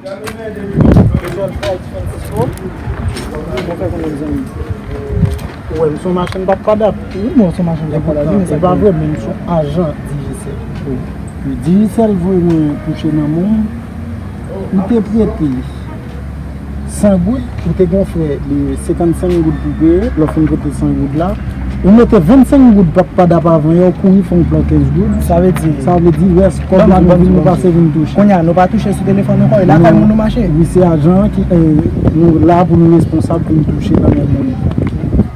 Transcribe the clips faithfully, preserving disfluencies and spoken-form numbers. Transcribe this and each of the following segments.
Ou wè m se yon machann pap padap. Wi, mwen se yon machann pap padap, men se pa vre, men m se yon ajan Digicel. Wi. Digicel voye mwen touche nan men w. M te prete san goud, ou te gen yon frè de senkannsenk goud pou peye, lè w fin prete san goud la, ou mete vennsenk goud pap padap avan yè, ou kouri fè yon plan kenz goud. Sa vle di, sa vle di rès kòb la nou vin, nou pase vin touche. Kounye a, nou pa touche sou telefòn ankò, e lakay moun nou mache. Wi, se ajan an ki, eh, nou la pou nou responsab pou nou touche nan men moun.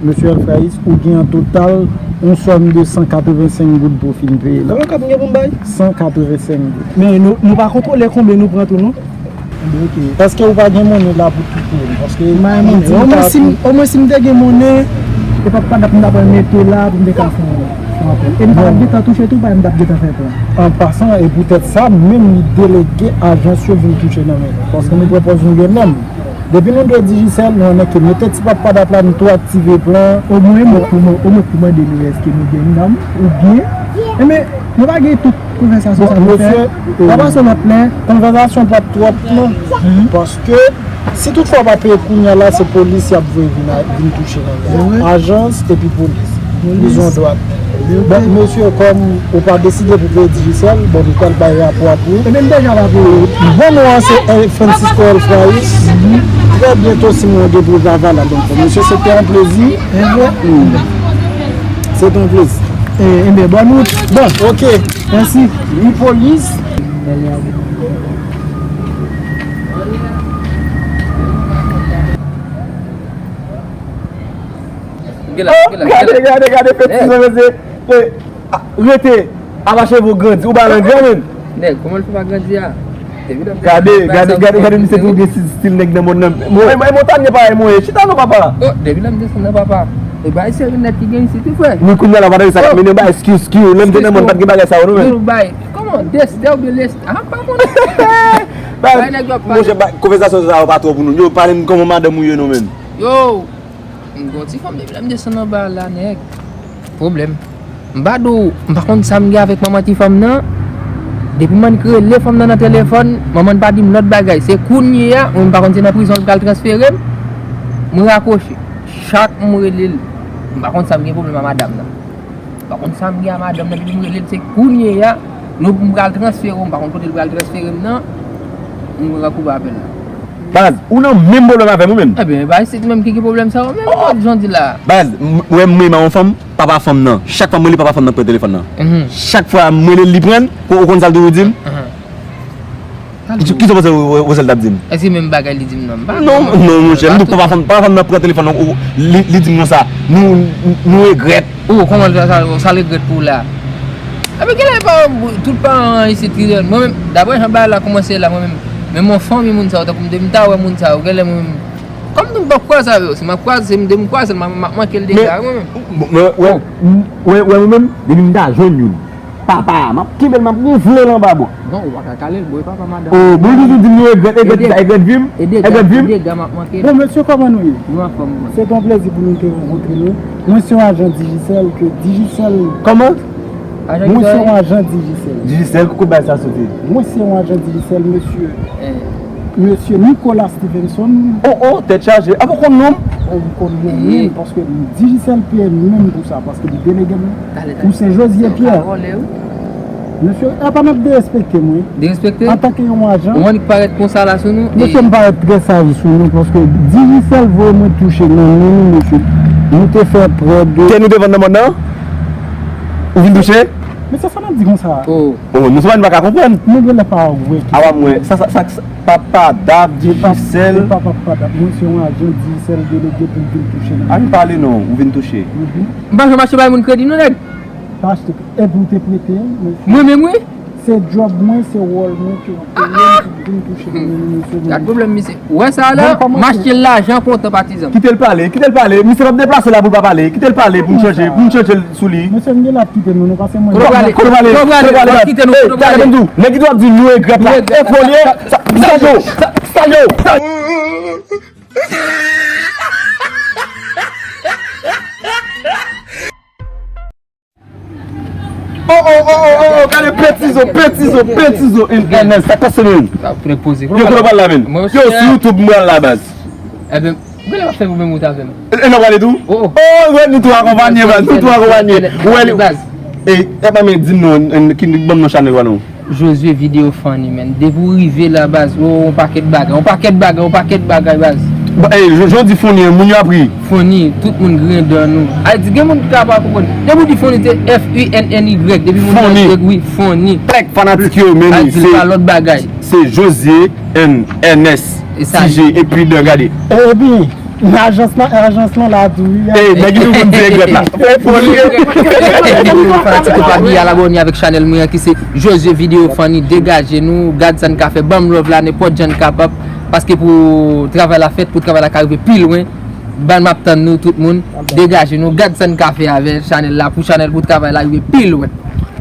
Mesye Elfraïs, ou gen an total yon sòm de san katrevensenk goud pou w fin peye la. Konbyen kòb m gen pou m bay? San katrevensenk goud. Men nou, nou pa kontwole konbyen nou pran tou, non? Ok. Èske ou pa gen monnen la pou touche m? Paske m di omwen si m, omwen si m te gen monnen, e pap padap m ta pral mete la pou m te ka fè yon, fè yon apèl. E m pa t ap gentan touche tou, pa m t ap gentan fè plan. An pasan, e poutèt sa, menm li delege ajans yo vin touche nan men nou. Paske nou pran pòz nou gen nanm. Depi nou gen Digicel, nou konnen ke mete ti pap padap la, nou tou aktive plan. Omwen, mwen, omwen, omwen pou mande nou èske nou gen nanm oubyen. Enben, nou pa gen tout konvèsasyon sa nou fè. Bon, mesye, pa pase lòt lè. Konvèsasyon pa t twòp, non. Paske, si toutfwa w pa peye kounye a la, se polis y ap voye vin a, vin touche nan men. Ajans epi polis. Prizon dwat. Bon, mesye, kòm ou pa deside pou peye Digicel, bon, nou pral bay rapò a pou ou. Ebyen, m deja pa peye. Bon, non, an se, eh, Francisco Elfraïs. Trè byento, si mwen gen pou travay la, donk, mesye, se te yon plezi. Se te yon plezi. Eh, ebyen, bonne route. Bon, ok. Mèsi. Wi, polis. Gade, gade, gade, fè ti mesye. Eh, a, rete. Apa cheve w grandi. Ou pa nan gran, menm. Nèg, kòman l fè pa grandi a? Gade, gade, gade, gade, misye tou gen stil, stil nèg nan mòn nan. Mwen, mwen, mwen, Montagne parèy mwen ye. Chita non, papa. Oh, depi lè m desann nan, papa. E bay se rinèt ki gen isit, wi, frè. Wi, kounye a la, pa nan sa k ap mennen bay, excuse, excuse. Lè m te nan mòn, pa t gen bagay sa yo, non, menm. Bay, kòman? Destè oubyen lestè? Ah, m pa konnen. Bay nèg yo ap pale. Monchè, bay, konvèsasyon sa yo pa twò pou nou. Yo, pale m kòman madanm ou ye, non, menm. Yo, m gon ti fanm depi lè m desann anba la, nèg. Pwoblèm. M pa di w, m pa konn sa m gen avèk manman ti fanm nan. Depi m annik rele fanm nan nan telefòn, manman n pa di m lòt bagay. Se kounye a, mwen m pa konn se nan prizon l pral transfere m. Mwen rakwoche. Chak m rele l, m pa konn sa m gen pwoblèm a madanm nan. M pa konn sa m gen a madanm nan, depi m rele l, se kounye a, nou m pral transfere w, m pa konn kote l pral transfere m nan, m pral koupe apèl la. Baz, ou nan menm pwoblèm avè m ou menm? Ebyen, ba isit menm ki gen pwoblèm sa yo menm, kot jan di la. Baz, m, wè m renmen yon fanm, papa fanm nan. Chak fwa m rele papa fanm nan pran telefòn nan. Chak fwa m rele l, li pran l, ou konn sa l toujou di m? Ki, ki sa w panse Rosel t ap di m? Èske menm bagay li di m nan? M pa konnen. Non, non, monchè, m di w papa fanm, papa fanm nan pran telefòn nan, li, li di m konsa, nou, nou regrèt. Oh, kòman sa, sa, sa l regrèt pou w la? Epi genlè pa, tout paran an isit ki jèn. Mwen menm, daprè jan bagay la kòmanse la, mwen menm, menm yon fanmi moun sa yo, tankou m de m ta wè moun sa yo, genlè mwen menm, kòm m pa kwaze avè yo, si m ap kwaze, se m de m kwaze l, m ap, m ap manke l dega, mwen menm. Men, wè, wè, wè, mwen menm, depi m ta jwenn youn, papa a, m ap kenbe l, m ap woufle l anba bò. Non, ou pa ka kale l, bon, e papa madanm. Oh, bon, toujou di m nou regrèt, regrèt, regrèt vi m, regrèt vi m. Bon, mesye, kòman nou ye? Nou anfòm, mwen. Se yon plezi pou nou te rankontre nou. Mwen se yon ajan Digicel ke Digicel. Kòman? Mwen se yon ajan Digicel. Digicel, kote bagay sa soti? Mwen se yon ajan Digicel, mesye. Mesye Nicolas Stevenson. Oh, oh, tèt chaje. A, ou konn non m? Oh, m konn non menm, paske Digicel peye m menm pou sa, paske li delege m. Ou se Josie Pierre. Mesye, apa n ap derespekte m, wi. Derespekte? Antanke yon ajan. Ou annik parèt konsa la sou nou? Mesye, m parèt trè saj sou nou, paske Digicel voye mwen touche nan men nou, mesye. Nou te fè prè de. Tè nou te vann nan mòn nan? Ou vin touche? Mesye, sa n ap di konsa? Oh. Oh, nou se pa, nou pa ka konprann. Nou genlè pa wè ki. Awa, mwen, sa, sa, sa, sa, papa Dab, Digicel. E pa papa Dab, mwen se yon ajan Digicel delege pou m vin touche nan. Ann pale non, ou vin touche. M pa janm achte bay moun kredi non, nèg. Pa achte, epi ou te prete, men. Mwen menm, wi. Se djòb mwen, se wòl mwen ke yon peye m pou vin touche nan men nou, mesye. Gad pwoblèm, mesye. Ou wè sa la, m achte l lajan kontan, patizan. Kite l pale, kite l pale. Misye p ap deplase la pou l pa pale. Kite l pale pou n chanje, pou n chanje l sou li. Mesye, m genlè ap kite nou, nou pase mwen. Kote w prale? Kote w prale? Kote w prale? W ap kite nou, kote w prale? Nèg ki t ap di nou regrèt la. E fo l ye. Sa, sa yo. Sa, sa yo. Oh, oh, oh, oh, oh. Gade Petizo, Petizo, Petizo, N S, sa k pase menm? Yo, kote w pral la menm? Yo, sou YouTube m pral la baz. Ebyen, gade w ap fè pwoblèm ou ta fè m. E, e, nou prale tou? Oh, oh. Oh, wè, nou tou akonpanye, baz. Nou tou akonpanye. Ou wè li. Baz. E, e pa men di m non, ki, ban m non chanèl ou a non. Josue Video Funny, man. Depi w rive la, baz, ou wè yon pakèt bagay, yon pakèt bagay, yon pakèt bagay, baz. Bon, e, jan w di Funny, moun yo ap ri. Funny, tout moun griyen dan nou. Ay di, gen moun ki ka pa konprann. Depi w di Funny, se F U N N Y. Depi moun nan wi, Funny. Plèk fanatik yo, men li, se pa lòt bagay. Se Josue N S, T J, epi dan gade. Epi, ajans lan, ajans lan la tou, wi. Ey, nèg yo konn di egrèt la. Fè foli. Fanatik yo pa bliye al abòne avèk chanèl mwen an ki se Josue Video Funny, degaje nou, gad sa n ka fè, ban m love la, nenpòt jan n kapab, paske pou travay la fèt, pou travay la ka rive pi lwen, ban m ap tann nou, tout moun, degaje nou, gad sa n ka fè avè chanèl la, pou chanèl, pou travay la rive pi lwen.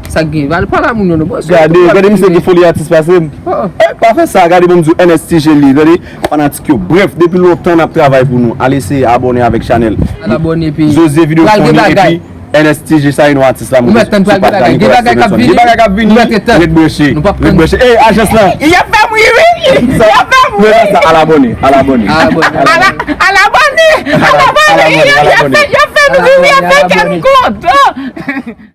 Sa k gen? Pale, pale a moun yo non, bro. Gade, gade misye gen foli atis pase m. Oh, oh. E, pa fè sa, gade ban m di w N S T G li, tande, fanatik yo. Brèf, depi lontan n ap travay pou nou. Al eseye abòne avèk chanèl. Al abòne epi Josue Video Funny epi N S T G, sa e non atis la, mwen. Ou mèt tann pral gen bagay. Gen bagay k ap vini. Gen bagay k ap vini. Ret branche. Ret branche. Ey, ajans lan. Y ap fè m ri, wi. Y ap fè m ri. Men sa, al abòne, al abòne. Al abòne. Al abòne. Al abòne. Y ap fè, y ap fè m ri, wi. Y ap fè kè m kontan.